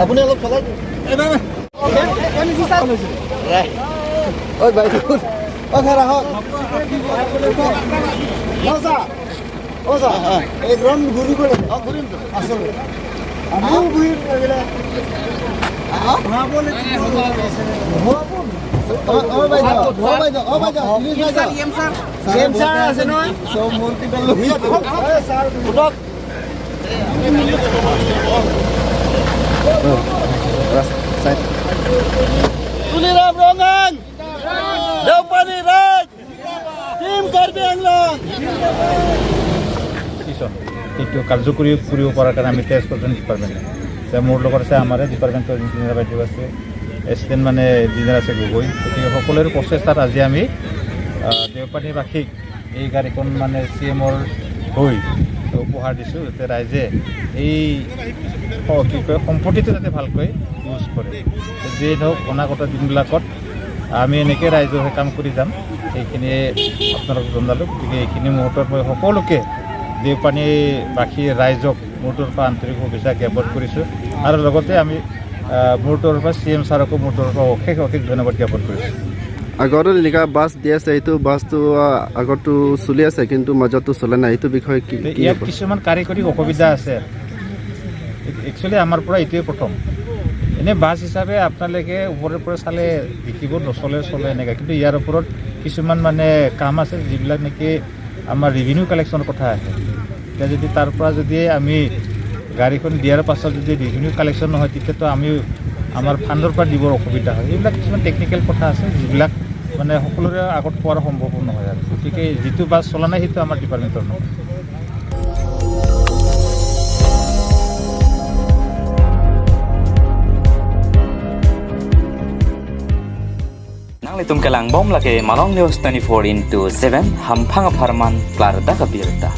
আপুনি অলপ চলাই দিয়ক। ঐ বাইদেউ, অ ছাৰ, আহক। অ ছাৰ, অ ছাৰ, এক ৰাউণ্ড ঘূৰিব লাগে। অ, ঘূৰিম তো আচলতে। আমিও ঘূৰিম লাগিলে। অ বাইদেউ, অ বাইদেউ, অ বাইদেউ, প্লিজ বাইদেউ। ছাৰ আছে নহয়, চব মূৰ্তি ছাৰ উঠক। তুলিৰাম ৰঙাং, দেওপানী ৰাজ, টিম কাৰ্বি আংলং। ষ্টেচন সেইটো কাৰ্যকৰী কৰিব পৰাৰ কাৰণে আমি ট্ৰেন্সপৰ্টেশ্যন ডিপাৰ্টমেণ্টে, এতিয়া মোৰ লগত আছে আমাৰে ডিপাৰ্টমেণ্টৰ ইঞ্জিনিয়াৰ বাইদেউ আছে, এছিষ্টেণ্ট মানে ইঞ্জিনিয়াৰ আছে গগৈ। গতিকে সকলোৰে প্ৰচেষ্টাত আজি আমি দেওপানীবাসীক এই গাড়ীখন মানে চি এমৰ হৈ উপহাৰ দিছোঁ, যাতে ৰাইজে এই কি কয় সম্পত্তিটো যাতে ভালকৈ ইউজ কৰে। যিয়ে নহওক, অনাগত দিনবিলাকত আমি এনেকৈ ৰাইজৰ হৈ কাম কৰি যাম, সেইখিনিয়ে আপোনালোকক জনালোঁ। গতিকে এইখিনি মুহূৰ্তত মই সকলোকে, দেওপানীবাসী ৰাইজক মোৰ তৰফৰ পৰা আন্তৰিক শুভেচ্ছা জ্ঞাপন কৰিছোঁ আৰু লগতে আমি মোৰ তৰফৰ পৰা চি এম ছাৰকো মোৰ তৰফৰ পৰা অশেষ অশেষ ধন্যবাদ জ্ঞাপন কৰিছোঁ। আগতো এনেকুৱা বাছ দি আছে, এইটো বাছটো আগতো চলি আছে, কিন্তু মাজতো চলে নাই। এইটো বিষয়ে কি কি ইয়াত হ'ব? কিছুমান কাৰিকৰী অসুবিধা আছে। একচুৱেলি আমাৰ পৰা এইটোৱে প্ৰথম। এনেই বাছ হিচাপে আপোনালোকে ওপৰৰ পৰা চালে দেখিব নচলে, চলে এনেকৈ, কিন্তু ইয়াৰ ওপৰত কিছুমান মানে কাম আছে, যিবিলাক নেকি আমাৰ ৰেভিনিউ কালেকশ্যনৰ কথা আহে। এতিয়া যদি তাৰ পৰা যদি আমি গাড়ীখন দিয়াৰ পাছত যদি ৰেভিনিউ কালেকশ্যন নহয়, তেতিয়াতো আমি আমাৰ ফাণ্ডৰ পৰা দিবৰ অসুবিধা হয়। এইবিলাক কিছুমান টেকনিকেল কথা আছে, যিবিলাক মানে সকলোৰে আগত কোৱাৰ সম্ভৱো নহয় আৰু। গতিকে যিটো বাছ চলা নাই, সেইটো আমাৰ ডিপাৰ্টমেণ্টৰ নহয়। Nang litum kalang bom lake Malong News 24 into 7 hampang parman klar da kabirta.